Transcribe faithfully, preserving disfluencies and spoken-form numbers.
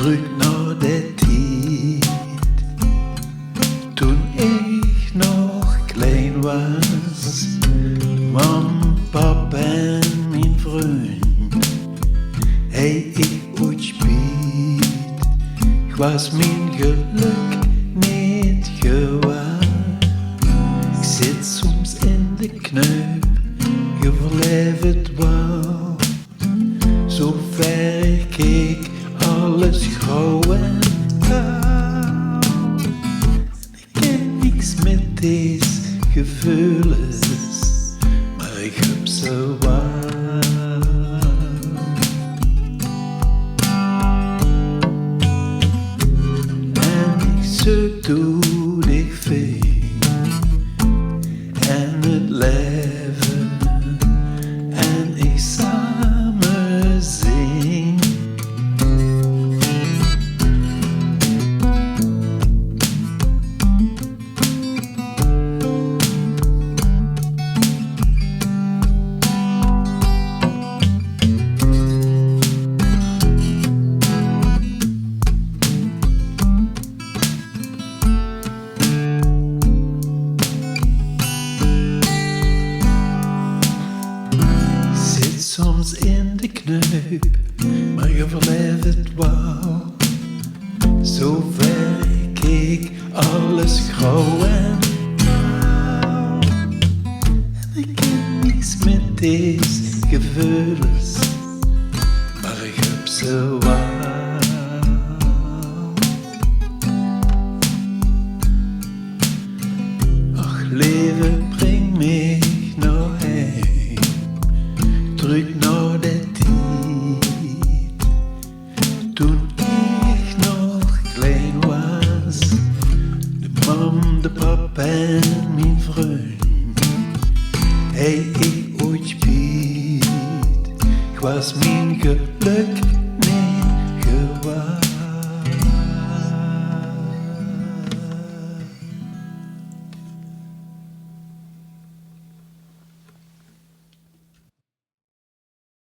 Trök nao de tied toen ich nog klein waas. Mam, pap en mien vrunj, hei ich oets spiet. Ich waas mien gelök neet gewaar. Ich zit soms in de kneup, ich verlaef 't waal. Zo ver ich keek, alles grauw en kaal. Ich kin niks mit dees geveules, mer ich höb ze waal. En ich zeuk doe dich ving en 't laeve en ich same zing. Zit soms in de kneup, mer ich verlaef 't waal. Zo ver ich keek, alles grauw en kaal. En ich kin niks mit dees geveules, mer ich höb ze waal. Ach, laeve, bring mich nao heim, trök nao de tied toen ich nog klein waas. De mam, de pap en mien vrunj, hei ich oets spiet. Ich waas mien gelök neet gewaar.